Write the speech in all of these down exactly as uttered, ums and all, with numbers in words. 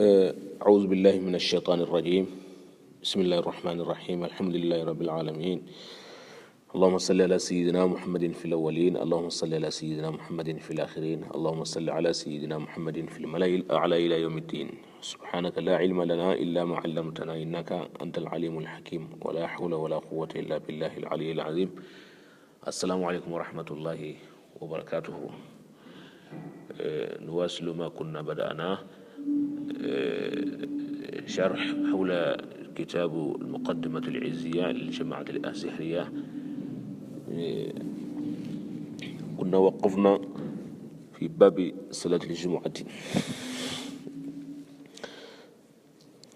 Eh, أعوذ بالله من الشيطان الرجيم. بسم الله الرحمن الرحيم. الحمد لله رب العالمين. اللهم صل على سيدنا محمد في الأولين. اللهم صل على سيدنا محمد في الآخرين. اللهم صل على سيدنا محمد في الملأ الأعلى إلى يوم الدين. سبحانك لا علم لنا إلا ما علمتنا إنك أنت العليم الحكيم. ولا حول ولا قوة إلا بالله العلي العظيم. السلام عليكم ورحمة الله وبركاته. آه، نواصل ما كنا بدأنا. آه، شرح حول كتاب المقدمة العزية للجماعة الأزهرية. آه، كنا وقفنا في باب صلاة الجمعة.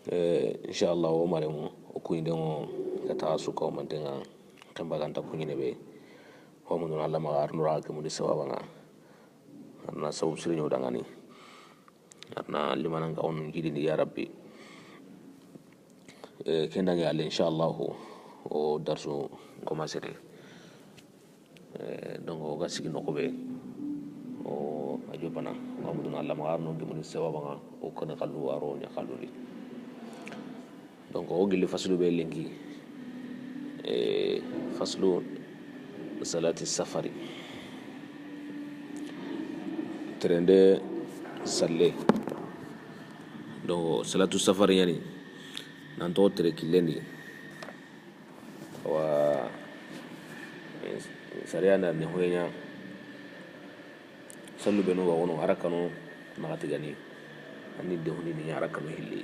Eh, inshallah, o mare mu, o kuyinde ŋo, ka taxa suka o mantenga, kemba ganta kuɲine be. Ho mundu na lama ga arnura ke mundi sababa nga. Arna sabu siri ɲo dangani. Arna limana nga onu jidindi ya Rabbi. Eh, kendangi alle, inshallah, o darsu commencé de. Eh, donc, o ga sigi noxo be, o a jopana, Mamadou na lama arno gimuni sababa nga, o kone xallu aro ɲa xallu di. Donc, o gilli faslu be lenki. Eh, faslu salati safari. Terende salle. Donc, salatu safari yani. Nan to tere killendi. Awa, sariya na ni hoyenya. Sallu benu wa wono arakanu na tigani. Ani de hundi ni arakanu hilli.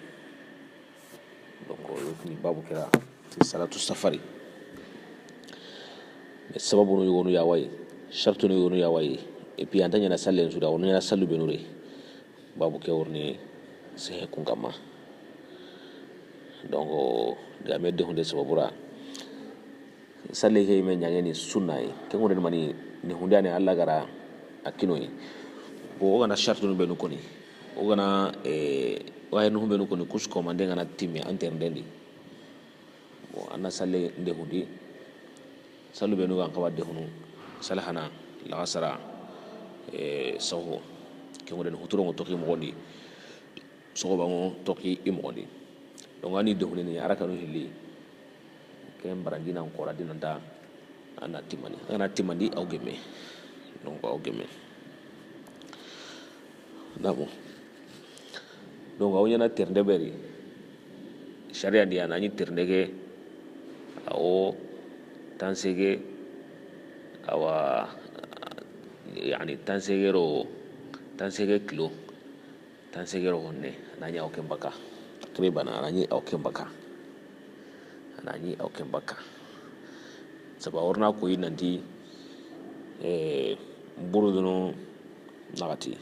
Donc, yo kuni babu kira ti salatu safari. Mais sababu no yogonu ya wayi, shartu no yogonu ya wayi. Et puis, anta ɲana sallen su da, wono ɲana sallu benu re. Babu ke wurni sehe kun kamma. Donc, diga me de hunde sababura. Salle ke yime ɲaŋeni sunna yi. Ke ŋure mani ni hunde ani Alla gara a kinoyi. Bon, o gana shartu nu benu koni. O gana, eh, waye nu benu koni, kusko mande gana timi an terdendi. Bon, anna salle nde hundi. Sallu benu gan xawa de hunu. Salhana, laxasara, eh, saho. Ke ŋure ni huturo ŋo toxi moxondi. Soxoba ŋo toxi i moxondi. Donc, ani de hunini, arakanu hilli. Ken barandi nan xora dinanta, a na timandi. A na timandi, aw gemme. Donc, aw gemme. Namo. Donc, aw ɲana ternde beri. Sariya ndi a na ɲi ternde ke. Awo, tansege, awa, yani, tansege ro, tansege kilo. Tansege ro honne, a na ɲi aw ken baka. Takriban, a na ɲi aw ken baka. A na ɲi aw ken baka. Saba worna ko yi nanti, eh, burudunu naxati.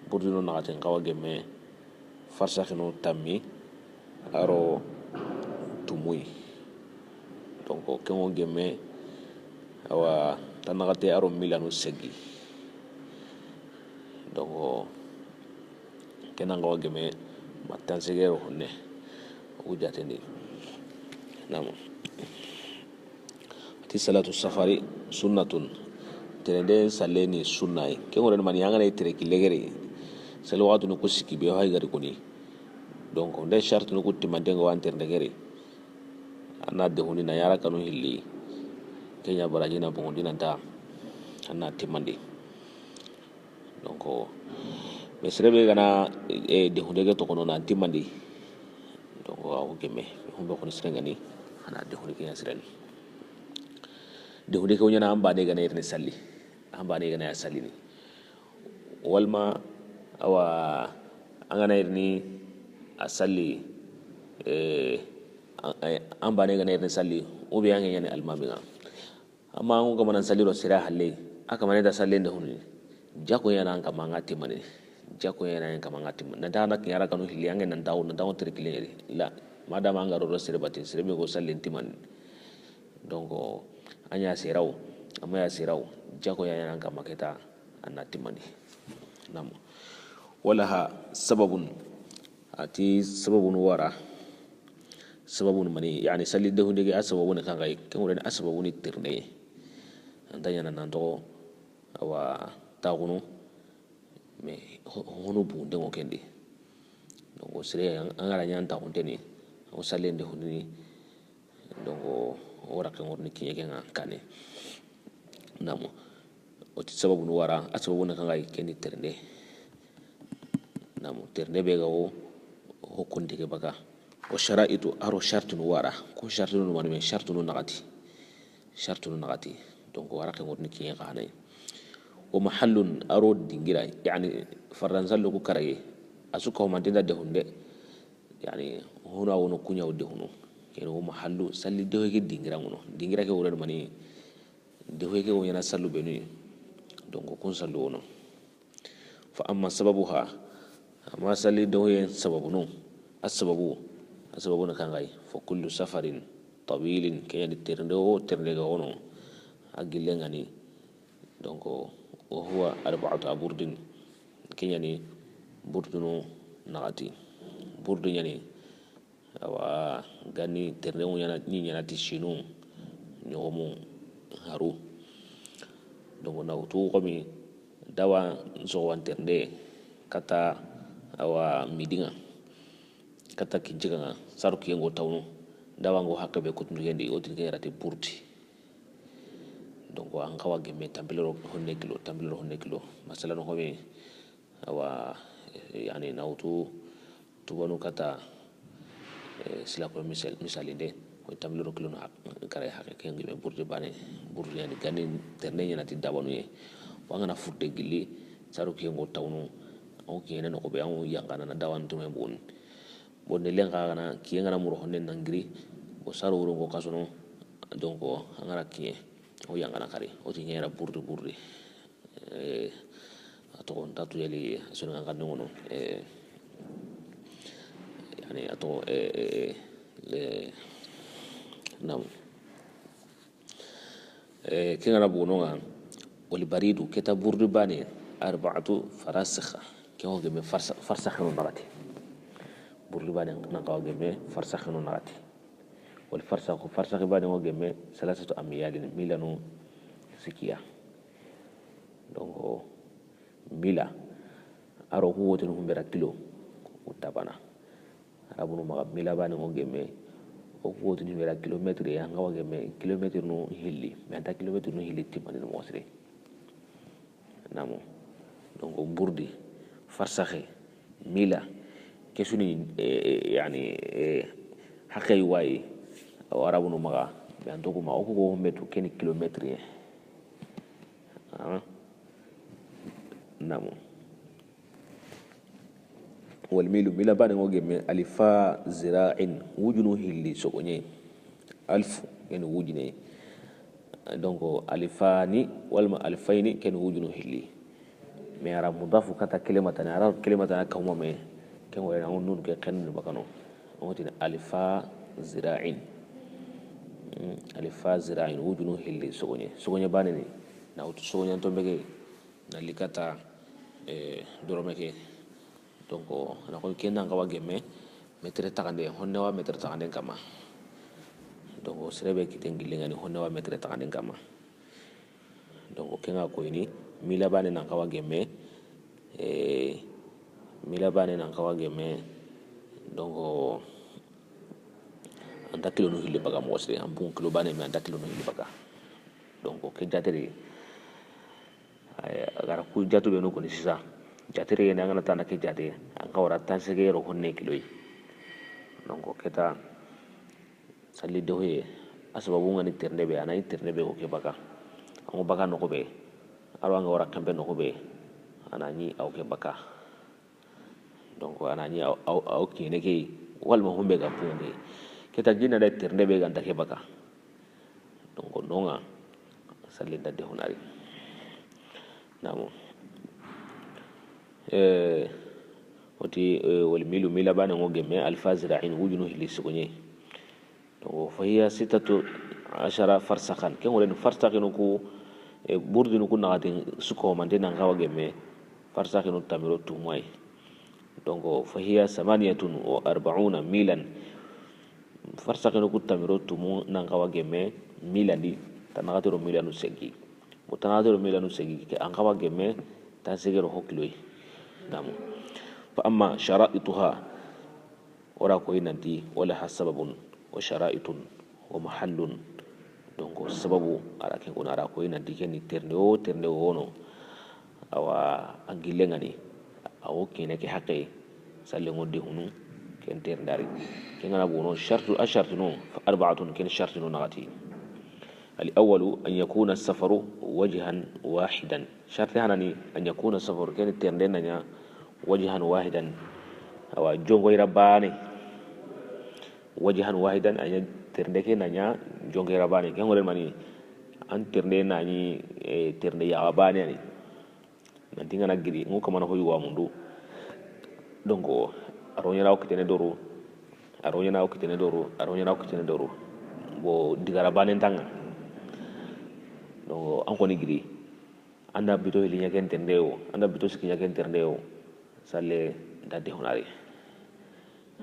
Burudunu naxati nxawa gemme, farsaxinu tammi, aro tumuyi. Donc, ke ŋo gemme, awa, tanaxate aro milanu segi. Donc, ke nan xawa gemme, ma tansege ro honne. O ku jatendi. Namo. Ati salatu safari sunnatun. Terende salle ni sunna yi. Ke ŋure mani yangana tere kilegere. Salle waxatu ni ku siki be hay gari koni. Donc, nde shartu ni ku timante ngo an terende gere. A na de hundi na yara kanu hilli. Kenya baraji na bongo dinanta. A na timandi. Donc, mais sere be gana, eh, de hunde ke toxono na timandi. Donc, aw gemme. Humbe xoni sere ngani. A na de hunde ke ɲa sere ni. De hunde ke ɲana an bane gana irini salli. An bane gana ya salli ni. Walma, awa, an gana irini a salli, eh, an, an bane gana irini salli, ou bien an ŋa ɲani almami ŋa. Amma an ga manan salli ro sira halle, a kamane da sallen de hunu. Jako yana an kama nga timani. Jako yana an kama nga timani. Na da na kinyara kanu hilli, an ŋa nan dawo, nan dawo tere kile. La, madama an ga ro sira bati, sira be go sallen timani. Donc, an ya siraw, amma ya siraw, jako yana an kama keta. A na timandi. Nam. Wala ha sababun. Ati sababun wara. Sababun mani, yani, salli de hunde ke a sababun kan gai. Ke ŋure a sababun tirne. Anta ɲana nan toxo, awa, taxunu. Mais ho-, honu bunde ŋo kendi. Donc, o sere, an, an ga ra ɲa an taaxunte ni, o sallen de hunini. Donc, o, o raqe ŋorni kiɲe ke ŋa kane. Namu. O ti sababunu wara, a sababunu kan ga yi ke ni terende. Namu, terende be ga wo, ho konte ke baka. O sharaitu, a ro shartunu wara. Ko shartunu mani me, shartunu naxati. Shartunu naxati. Donc, o raqe ŋorni kiɲe xa na yi. O mahallun, a ro dingira, yani, fardan sallu ku karaye. A su ka humante nda dehunde. Yani, hono a wono kuɲa o dehuno. Ken o mahallu, salli dehoye ke dingira ŋono. Dingira ke wure mani, dehoye ke wo ɲaana sallu benu. Donc, kun sallu wono. Fa amma sababuha, amma salli dehoye sababunu, a sababu, a sababunu kan ga yi, fa kullu safarin tawilin, ke ɲa ni terende wo terende ga wono, a gille ŋa ni. Donc, wa huwa arba'atu aburdin, ke ɲa ni burdunu naxati. Burdu ɲa ni, awa, ga ni terende ŋo ɲaana, ni ɲaana ti sinu, ɲogomu, haru. Donc, na wutu xomi, dawa soxowan terende, kata, awa, midiŋa, kata kinciga ŋa, saru kiyen ŋo tawunu, dawa ŋo haqqe be kutundu yendi, o ti ke ɲa ra ti burdi. Donc, an xawa gemme tanpillero honne kilo, tanpillero honne kilo. Masalan, xomi, awa, yani, na wutu tubanu kata, eh, silako misal, misalinde, ko tanpillero kilo na haq-, kare haqqe, ke ŋa gemme burdi baane, burdi yani, ga ni terende ɲaana ti dabanu ye. Wa an ga na furde gilli, saru kiyen ŋo tawunu, an kiyen noxo be, an yanqana na dawan tume bun. Bon, ne len xa ga na, kiyen ga na muro honne nangiri, o saru wuro ŋo kasono, donc, an ga na kiyen, o yanqana kari, o ti ke ɲa ra burdi, burdi. Eh, a toxo nta tu yali, a soni an kan ŋono. Eh, yani, a toxo, eh, eh, eh, eh, nam. Eh, ke ŋa na bono ŋa, wal baridu, ke ta burdi baane, arba'atu farasikha. Ke ŋo gemme farsa-, farsakhinu naxati. Burdi baane nan xawa gemme farsakhinu naxati. Wal farsakhu, farsakhi baane ŋo gemme salasatu amyalin, milanu sikiya. Donc, mila, a ro ku wotini humbera kilo, o tabana. Arabunu maxa mila baane ŋo gemme, o ku wotini humbera kilomètre, an xawa gemme kilomètre nu hilli, mais an ta kilomètre nu hilli timmani moxo sire. Namu. Donc, burdi, farsakhe, mila, ke su ni, eh, eh, yani, eh, haqqe wa yi, o arabunu maxa, mais an toxo ma, o ku go humbe tu, ke ni kilomètre ye. Ah. Namu. Wal milu, mila baane ŋo gemme, alfa zira'in, wujunu hilli sogoɲe. Alf, ken ni wujune. Donc, alfani, walma alfayni, ken ni wujunu hilli. Mais a ra mudafu kata kelima tana, a ra kelima tana kawma me, ken ŋo ya na nun ke ken bakano. O ti ni alfa zira'in. Hmm, alfa zira'in, wujunu hilli sogoɲe. Sogoɲe baane ni, na wutu sogoɲe ntombe ke, na li kata, eh, dorome ke. Donc, na ko ken nan xawa gemme, mètre taxande, honne wa mètre taxande kama. Donc, sere be kiten gilli ŋa ni, honne wa mètre taxande kama. Donc, ke ŋa koyini, mila baane nan xawa gemme, eh, mila baane nan xawa gemme, donc, an ta kilo nu hilli baka moxo sire, an bun kilo baane, mais an ta kilo nu hilli baka. Donc, ke jaateri, a ga ra ku jaatu be nu koni sisa. Jaateri yene an ga na tana ke jaate, an xawa ra tansege ro honne kilo yi. Donc, ke ta salli dehoye, a sababu ŋa ni terende be, a na ɲi terende be ko ke baka. An ŋo baka noxo be, a ro an ga wara kempe noxo be, a na ɲi a wo ke baka. Donc, a na ɲi a wo, a wo, a wo kiɲene ke, walma humbe ga punge. Ke ta jinna da terende be ga nta ke baka. Donc, no ŋa, salli nda dehunari. Namu. Eh, o ti, eh, wal milu, mila baane ŋo gemme, alfa zira'in, wujunu hilli sogoɲe. Donc, fahiya sittatu ashara farsakhan. Ken ŋo ren farsakhinu ku, eh, burdinu ku naxati su ko mante nan xawa gemme, farsakhinu tanmi ro tumu yi. Donc, fahiya samaniyatun wa arba'una milan. Farsakhinu ku tanmi ro tumu nan xawa gemme, milandi, tanaxati ro milanu segi. Bo tanaxati ro milanu segi, ke an xawa gemme, tansege ro ho kilo yi. Namu. Fa amma sharaituha, O ra koyi nanti, wala ha sababun, wa sharaitun, wa mahallun. Donc, sababu, a ra ken koni, a ra koyi nanti ken ni terende wo terende wo no. Awa, a gillen ŋa ni, a wo kiɲene ke haqqe, sallen ŋo dehunu, ken terende a ri. Ken ga na bono, shartu, a shartinu, fa arbaatun, ken shartinu naxati. Al awwalu, an yakuna safaru wajhan wahidan. Sharti hanani, an yakuna safaru, ken terende na ɲa wajhan wahidan. Awa, jonko yira baane. Wajhan wahidan, a ɲa terende ke na ɲa jonko yira baane. Ken ŋore mani, an terende na ɲi, eh, terende yaxa baane yani. Nanti n ga na giri, n ŋo kamana ho yugo wa mundu. Donc, a ro ɲaana wo kitene doru, a ro ɲaana wo kitene doru, a ro ɲaana wo kitene doru. Bo digara baane nta ŋa. Donc, an koni giri. An da bito hili ɲa ken terende wo, an da bito sikki ɲa ken terende wo. Salle nta dehunu a ri.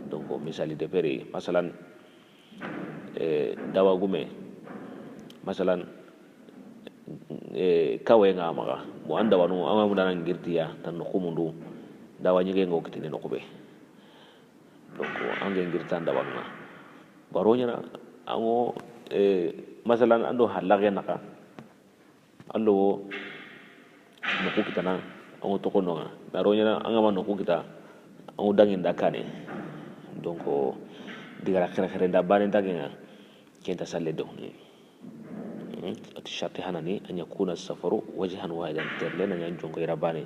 Donc, misali de peri, masalan, eh, dawa gume, masalan, eh, kawe ŋa maxa. Bon, an dawanu, an ga mundana ngirtiya, tan noxu mundu, dawa ɲige ŋo kitene noxu be. Donc, an ga ngirta an dawanu ŋa. Baro ɲaana, an ŋo, eh, masalan, an do halaxe naxa, An do wo noxu kitana, an ŋo toxo no ŋa. Mais a ro ɲaana, an ga ma noxu kita, an ŋo dangi nda kane. Donc, digara xere xere nda baane nta ke ŋa, ken nta salle dehunu. Hmm? A ti sharti hanani, an yakuna safaru wajhan wahidan, terende na ɲa jonko yira baane.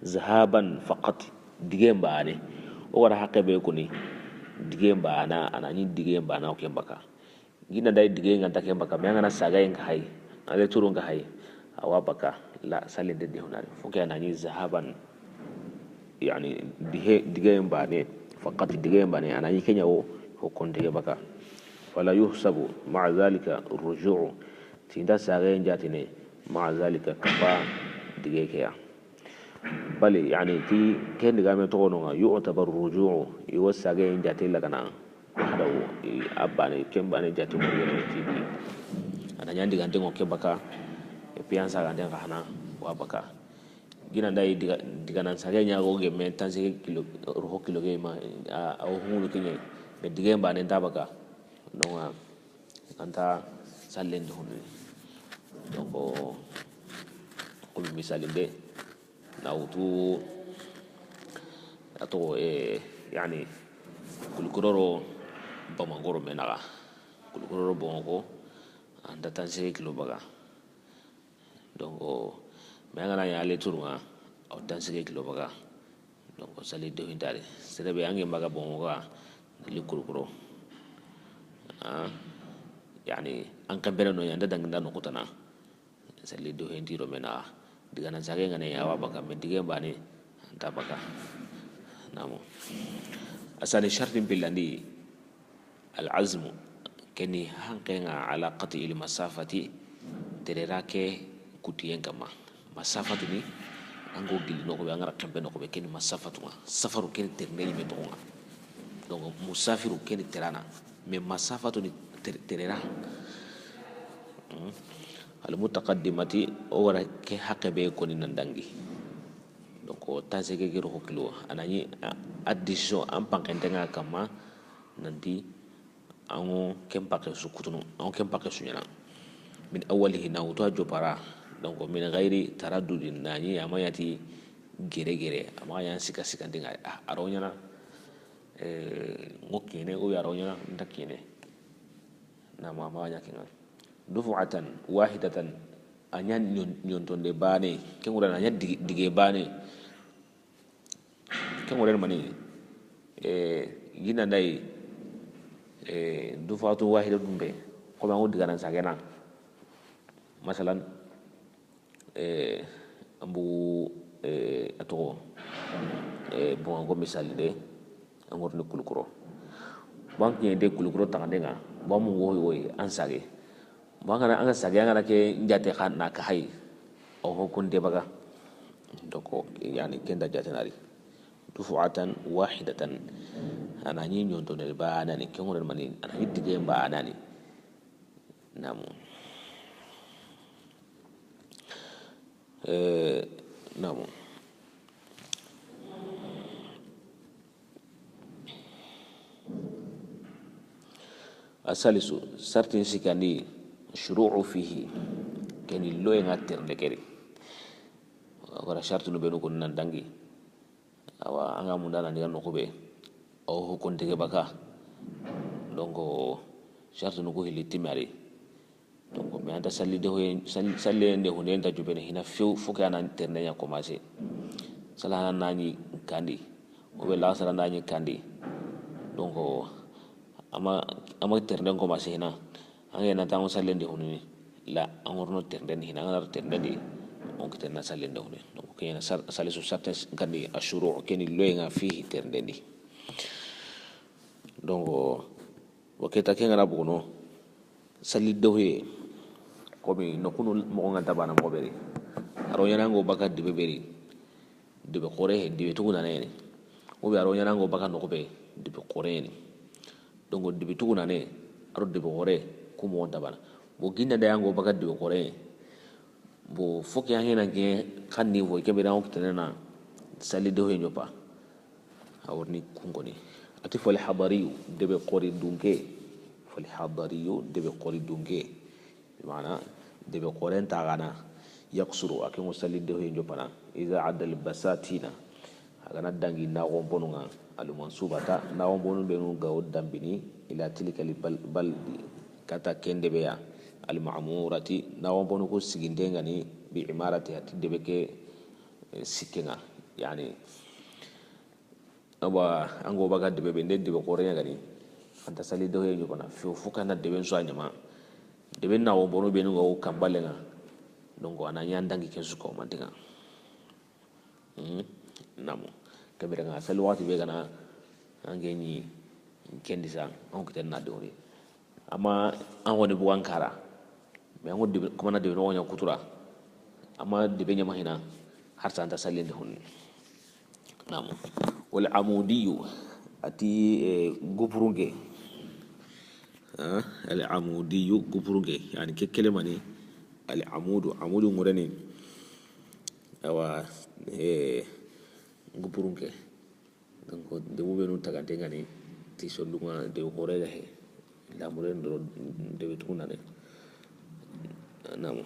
Zahaban faqat, digen baane. O ga ra haqqe be koni, digen baane, a na ɲi digen baane, o ken baka. Gina nda yi dige ŋa nta ken baka, mais an ga na sagaye ŋa hay, aller retour ŋa hay, a wa baka, la, salle nta dehunu a ri. Fo ke a na ɲi zahaban, yani, dige, dige baane, faqat dige baane, a na ɲi ke ɲa wo, ho konte ke baka. Fala yuhsabu ma'a dhalika ruju'u, ti nta sagaye n jaatene, ma'a dhalika, kapa dige ke ya. Bal, yani, ti ken digame toxo no ŋa, yu'tabar ruju'u, i wo sagaye n jaate lagana. Wahdahu, i a baane, ken baane jaate mo yere ti bi. A na ɲa n digante ŋo ke baka, et puis an sagante ŋa xa na, wa baka. Gina nda yi diga, diganan sage ɲa go gemme, tan sege kilo, roxo kilo ke ma, a, a wo hunu ke ɲa, mais dige baane nta baka. Donc, an nta sallen dehunu. Donc, comme misali be, na wutu, a toxo, eh, yani, Kulukoro do Bamako do me naxa. Kulukoro do Bamako, an nta tan sege kilo baka. Donc, mais an ga na ɲa aller retour ŋa, a wo tan sege kilo baka. Donc, salle dehunu nta a ri. Sere be an ga ma baka Bamako ga, li Kulukoro. Ah, yani, an ken bere no ɲa, an da dangi nda noxu tana. Salle dehunu nta i ro me naxa. Diganan sage ŋa ne, a wa baka, mais dige baane, a nta baka. Namu. A sani shartin pillandi, al azmu, ken ni hanke ŋa, ala qat'il masafati, terera ke kutiyen kanma. Masafatu ni, an ga gili noxu be, an ga ra kempe noxu be, ken ni masafatu ŋa. Safaru ken ni terende ɲi me toxo ŋa. Donc, musafiru ken ni terana. Mais masafatu ni ter-, terera. Hmm. Al mutaqaddimati, o ga ra ke haqqe be koni nan dangi. Donc, o tan sege ke roxo kilo, a na ɲi a, a décision, an pankente ŋa kanma, nanti, an ŋo ken pakke su kutunu, an ŋo ken pakke su ɲaana. Min awwalihi, na wutu a joppa ra, donc, min ghayri taraddudin, na ɲi, a ma ɲa ti gere gere, a ma ɲa sika sikandi ŋa, a, a ro ɲaana, eh, ŋo kiɲene, o ya ro ɲaana, nta kiɲene. Na ma, ma ɲa ke ŋa. Duf'atan wahidatan, a ɲa ɲon-, ɲontonde baane, ken ŋure na ɲa dige, dige baane. Ken ŋure mani, eh, gina nda yi, eh, duf'atu wahida dumbe, comme an ga diganan sage na. Masalan, Eh, an bogu, eh, a toxo, eh, bon, an ko misali de, an ga ri ni Kulukoro. Bon, an kiɲe de Kulukoro taxande ŋa, bon, an bogu woyi, woyi, an sage. Bon, an ga na, an ga sage, an ga na ke n jaate xa na ka hay. O ho kun de baga. Donc, yani, ken nta jaatene a ri. Duf'atan wahidatan. A na ɲi ɲontonde baane ni, ken ŋure mani, a na ɲi dige baane ni. Namu. Eh, namu. Asalisu, sartin sikandi, shuru'u fihi, ken ni loyen ŋa terende ke di. A ga ra sartinu benu kun nan dangi. Awa, an ga munda na ni ga noxu be, o hukunte ke baka. Donc, sartinu ku hilli timari. Donc, mais an ta salli de hoye, sal-, sallen de hune nta jubene hina few, fo ke a na terende ɲa commencé. Sala hana na ɲi kandi, o be lasara na ɲi kandi. Donc, ama, ama terende commencé hina. An ga na tango sallen de hune la, an ga ro no terende hina, an ga na ro terende di, on kite na sallen de hune. Donc, ke ɲa na sal-, salisu sartin kandi, ashuru, ken ni loyen ŋa fihi terende di. Donc, Wa keta ke ŋa na buguno, salli dohiye, komi noxunu moxo ŋa nta bana moxo be ri. A ro ɲaana an go baka debe be ri, debe xoore, debe tugunane ni. O be a ro ɲaana an go baka noxo be, debe xoore ni. Donc debe tugunane, a ro debe xoore, ku moxo nta bana. Bo ginna da an go baka debe xoore. Bo fo ke an hena ke xanni fo ke be ran o kitene na salli dohiye ɲopa. A wori ni kun koni. A ti fal hadariyu, debe xoore dunke. Fal hadariyu, debe xoore dunke. Bi maana, debe xoore nta gana. Yaksuru, a ke ŋo salli dohiye ɲopana. Iza adal basatina. A ga na dangi naxonbonu ŋa, al mansubata, naxonbonu benu ga o dambini, ila tilka al bal-, baldi, kata ken debe ya, al ma'murati, naxonbonu ku siginde ŋa ni, bi imarati, a ti debe ke, eh, sikke ŋa, yani, awa, an go baka debe be, nde debe xoore ɲa ga ni, an ta salli dohiye ɲopana, fo, fo ke a na debe su a ɲama, debe naxonbonu benu ga o kanbale ŋa, donc a na ɲa dangi ken su ko mantenŋa. Hmm. Namu. Ke bire ŋa, salli waxati be ga na, an ke ɲi ken di sa, an kite na dori. Amma an xo ni bugan kara. Mais an xo debe, kuma na debe no ɲa kutura. Amma debe ɲama hina, har sa an ta sallinde hunu. Namu. Wal amudiyu, a ti, eh, gupurunke. Ah, al amudiyu, gupurunke. Yani ke kelemani, al amudu, amudu ŋoreni. Awa, eh, gupurunke. Donc, debu benu tagante ŋa ni, ti sondunŋa, debu xoore ga he. Lamuren do debe tugunane. Namu.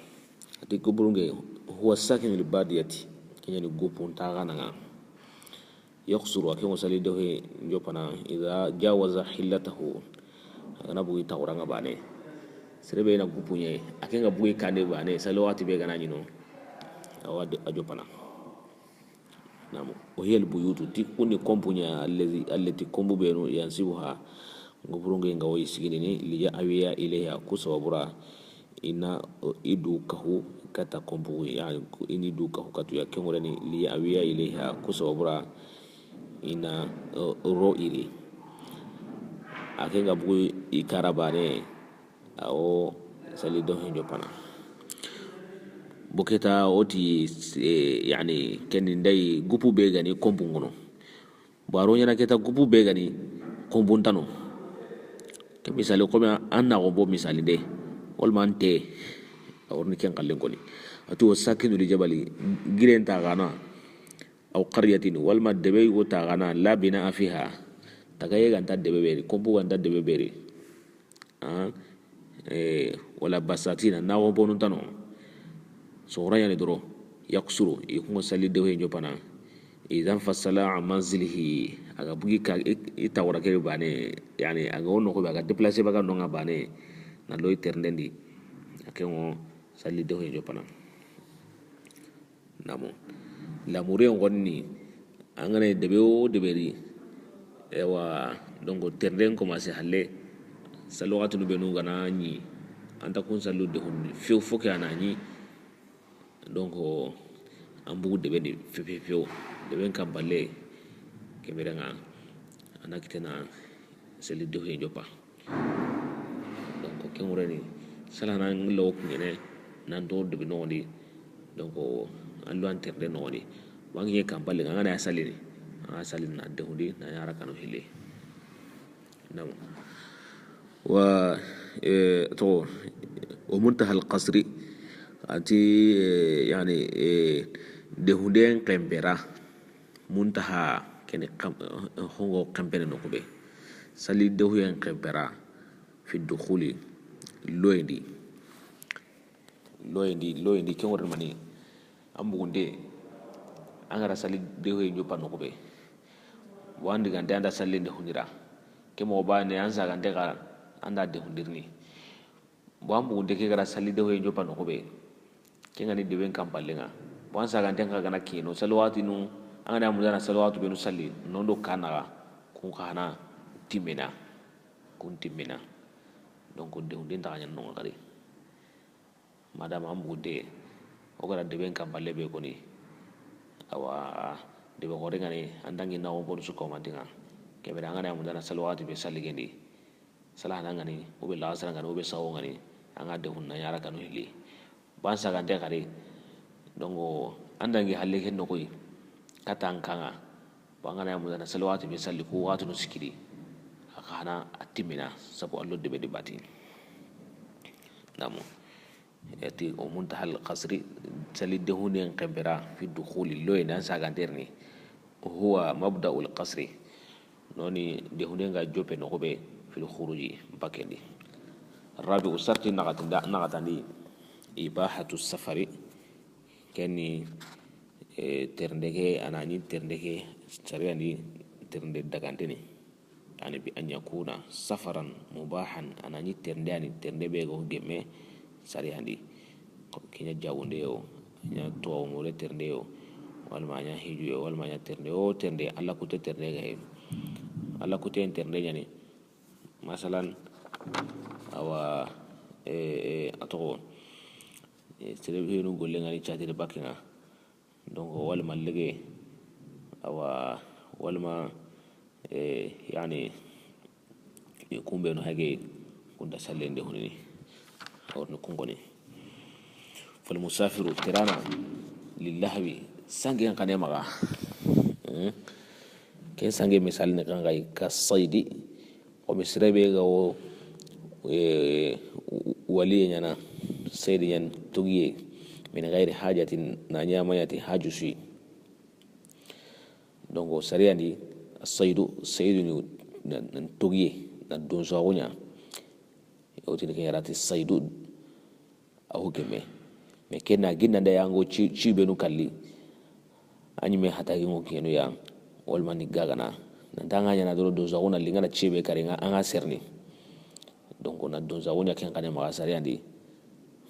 A ti gupurunke, huwa sakinu li badiyati. Ke ɲa ni gupun ta gana ŋa. Yaksuru, a ke ŋo salli dohiye ɲopana, iza jawaza hillatahu. A ga na bugi taxuran ŋa bane. Sere be na gupu ɲa, a ke ŋa bugi kande bane, salli waxati be ga na ɲi no. Awa de, a ɲopana. Namu. Wa hiya al buyutu, ti kun ni konpu ɲa, allazi, allati konpu benu, yansibuha. Gupurunke ŋa wo i sigindini, li ya'wiya ilayha, ku sababura, i na, i du kahu kata konpu, yani, i ni du kahu katu ya, ke ŋoreni, li ya'wiya ilayha, ku sababura, i na, eh, ro iri. A ke ŋa bugu i kara bane, a wo salli dohiye ɲopana. Bo keta o ti, eh, yani, ken ni ndayi gupu be ga ni konpu ŋono. Baro ɲaana keta gupu be ga ni konpuntano. Ke misali, komi an na xo bo misali de. Walma an te. A wori ni ken xallen koni. A ti wa sakinu li jabali, giren ta gana. Aw qaryatin, walma debe yugo ta gana, la bina fiha. Tagaye ga nta debe be ri, konpu ga nta debe be ri. Ah, eh, wala basatina, naxonbonu ntano. Soxora ɲa ni doro, yaksuru, i ku ŋo salli dohiye ɲopana. Iza nfasala an manzilihi, a ga bugi ka, i, i taxura ke bane, yani, a ga wo noxo be, a ga déplacer baga no ŋa bane, na lo i terenden di, a ke ŋo salli dohiye ɲopana. Namu. Lamuriyen xonni, an ga na debe wo debe ri, ewa, donc, terenden commencé halle, salli waxatinu benu ga na ɲi, an ta kun sallu de honni, few fo ke a na ɲi, donc, an bugu debe ni, fe, fe, few, deben kan balle, ke bire ŋa, a na kitena salli dohiye ɲopa. Donc, ke ŋoreni, sala na ŋilo kuɲene, nan to debe noxondi, donc, an lo an terende noxondi. Wa ŋiye kan balle, an ga na ya sallini, an ga sallini na dehundi, na ya rakano hille. Namu. Wa, eh, to, wa muntaha al qasri, a ti, eh, yani, eh, dehunden xenpera. Muntaha, kene xam-, hongo xenpene noxu be. Salli dohiyen xenpera. Fi dukhuli, loyendi. Loyendi, loyendi, ken wori mani? An bugunde, an ga ra salli dehoye joppa noxu be. Bon, an digante an da salli dehundira. Ke moxo baane, an sagante xa an da dehundirini. Bon, an bugunde ke ga ra salli dehoye joppa noxu be. Ken ga ni deben kanpallen ŋa. Bon, an saganten xa ga na kiɲe no, salli waxatinu, an ga na mulla na salli waxatu benu salli, no do xa naxa, kun xa na timmina, kun timmina. Donc, dehunden nta xa ɲaana no ŋa xadi. Madama an bugunde, o ga ra deben kanpalle be koni, awa, debe xoore ŋa ni, an dangi na wonponu su komanten ŋa. Ke be da an ga na mulla na salli waxatu be salli ken di. Salahana ŋa ni, o be laxasara ŋa ni, o be sawo ŋa ni, an ga dehun na ɲa rakanu hilli. Bon, an sagante xadi. Donc, an dangi halle ken noxoyi, kata an kaŋa. Bon, an ga na mulla na salli waxatu be salli, ku waxatunu sikki di. A xa na a timmina, sabu a lo debe di bati. Namu. Yati o muntahal qasri, salli dehunden xenpera, fi dukhuli, loyendi, an saganterini. Huwa mabda'ul qasri. Noni dehunden ga joppe noxu be, fil khuruji, bakendi. Rabi'u sarti naxatinda, naxatandi, ibahatu safari. Ken ni, eh, terende ke, a na ɲi terende ke, sariyandi terende daganteni. Yani bi an yakuna safaran mubahan, a na ɲi terende, yani terende be go gemme sariyandi. Ke ɲa jagunde yo, a ɲa tuwawu mure terende yo, walma a ɲa hiju yo, walma a ɲa terende yo, terende, Alla kutte terende ga yi. Alla kutte terende ɲa ni. Masalan, awa, eh, eh, a toxo, eh, sere benu golle ŋa ni catiri bakke ŋa. Donc, walma lege, awa, walma, eh, yani, i kunbenu hage, kun da sallen dehunini. A wori ni kun koni. Fal musafiru, tirana, lillahwi, sangen xane maxa. Eh? Ken sange misali ni kan ga yi, ka saydi, Komi sere be ga wo, eh, waliye ɲaana, seydi ɲaana togiye, min gayri hajatin, na ɲa ma ɲa ti haju su yi. Donc, sariyandi, saydu, seydu ni na, na togiye, na donsaxu ɲa. O tini ke ɲa ra ti saydu. Awo gemme. Mais ken na ginna nda yango ci, ci benu kalli. A ɲi me hata gi ŋo kenu ya. Walma ni gagana. Nanta ŋa ɲaana doro donsaxu na linŋa na ci be kari ŋa, an ŋa serni. Donc, na donsaxu ɲa ken xane maxa sariyandi.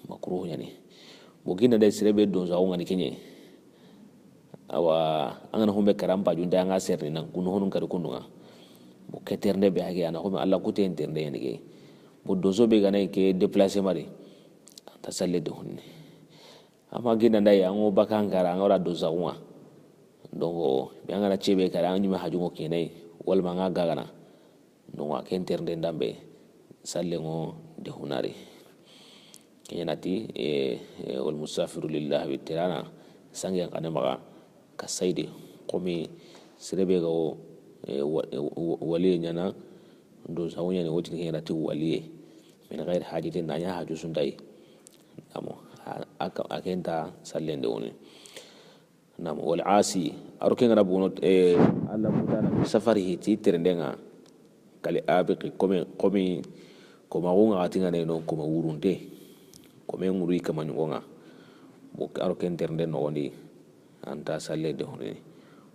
Makruhu ɲa ni. Bo ginna nda sere be donsaxu ŋa ni ke ɲa. Awa, an ga na xumbe karan pajunte, an ŋa serni nan kunu honun kari kundu ŋa. Bo ke terende be hage, a na xumbe Alla kutte terende ɲa ni ke. Bo donso be ga na ke déplacement di. Anta salle dehunini. Ama ginna nda yi, an ŋo baka an kara, an ŋa wara donsaxu ŋa. Donc, be an ga na ci be kari, an ɲi me haju ŋo kene yi, walma an ŋa gagana. Donc, a ken terende nda be, salle ŋo dehunari. Ke ɲa na ti, eh, eh, wal musafiru lillahwi, tirana, sangen xane maxa, ka saydi, komi sere be ga wo, eh, wa-, eh, wa-, waliye ɲaana, donsaxu ɲa ni, o tini ke ɲa ra ti waliye. Min gayri hajatin, na ɲa haju su nta yi. Amo, a, a, a ken nta sallen dehunini. Nam, wal asi, a ro ken ga na bono, eh, Alla kutana, safarihi ti terende ŋa, kal abiqi, komi, komi, koma xo ŋa xati ŋa ne no, koma wurunte, kome ŋuri kama ɲugo ŋa, bo a ro ken terende noxondi, anta salle dehunini.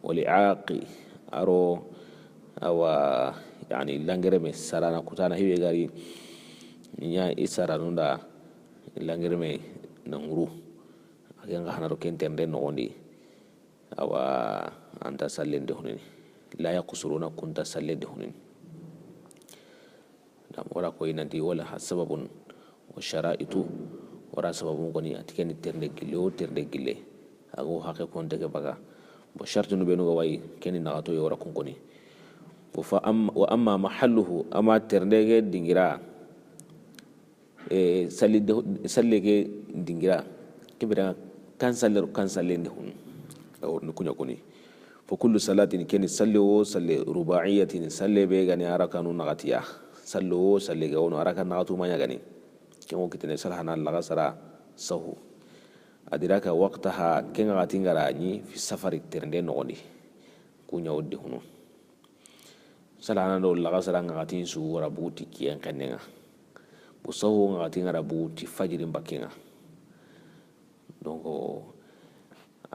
Wal iaqi, a ro, awa, yani, langereme sarana kutana, hibe gari, ɲa i saranunda, langereme na ŋuru. A ken ga hana ro ken terende noxondi. Awa, anta sallen dehunini. La yaqsuruna, kunta sallen dehunini. Dam, wala ko i nanti, wala ha sababun wa sharaitu, wala sababun koni, a ti ken ni terende gille, o terende gille. A go haqe konte ke baga. Bo shartinu benu ga wa yi, ken ni naxato yo wala kun koni. Bo fa am-, wa amma mahalluhu, ama terende ke dingira. Eh, salli de, salle ke dingira. Ke bira kan salle, kan salle dehun. Awo, ni ku ɲa koni. Fa kullu salatin, ken ni salle wo salle, ruba'iyatin, salle be ga ni a rakanu naxatiya. Salle wo salle ga wono a rakan naxatu ma ɲa ga ni. Ken wo kitene salahana laxasara sahu. Adraka waqtaha, ken ŋa xati ŋa ra ɲi fi safari terende noxondi. Ku ɲa wo dehunu. Salahana do laxasara ŋa xatin su wara buguti kiyen xenne ŋa. Bo saxu ŋa xati ŋa ra bugu ti fajiri n bakke ŋa. Donc,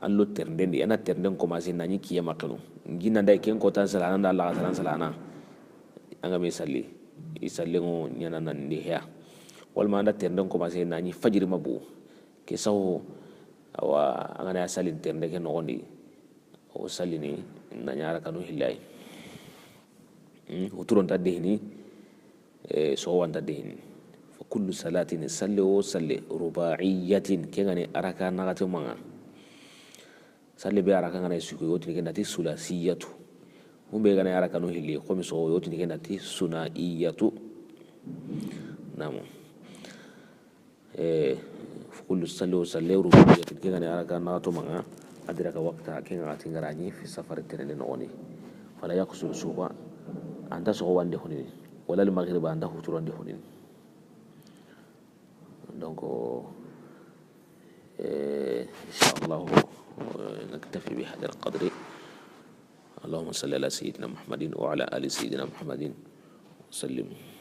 an lo terenden di, an na terenden commencé na ɲi kiye maxenu. N gi na nda ken kota n sala, an na nda laxasara n sala na. An ga me salli, i sallen ŋo ɲaana na ndi heya. Walla ma an da terenden commencé na ɲi fajiri ma bugu. Ke saxu, awa, an ga na ya salli terende ke noxon di. O sallini na ɲa rakanu hillay. Hmm, huturon ta dehini, eh, soxoban ta dehini. Fa kullu salatin, salle o salle, rubaiyatin, ke ŋa ni araka naxate maŋa. Salle be araka ŋa na suku, o tini ke na ti sulasiyatu. Humbe ga na arakanu hilli, komi soxo, o tini ke na ti sunaiyatu. Namu. Eh, fa kullu salli wa salli rubaiyatin, ke ŋa ni araka naxato maŋa, adraka waqta, ke ŋa xati ŋa ra ɲi fi safari terende noxon di. Fala yaqsuru suba, an ta soxoban de hunini, wala al maghriba, an ta huturon de hunini. Donc, eh, إن شاء الله, eh, نكتفي بهذا القدر. اللهم صل على سيدنا محمد وعلى آل سيدنا محمد وسلم.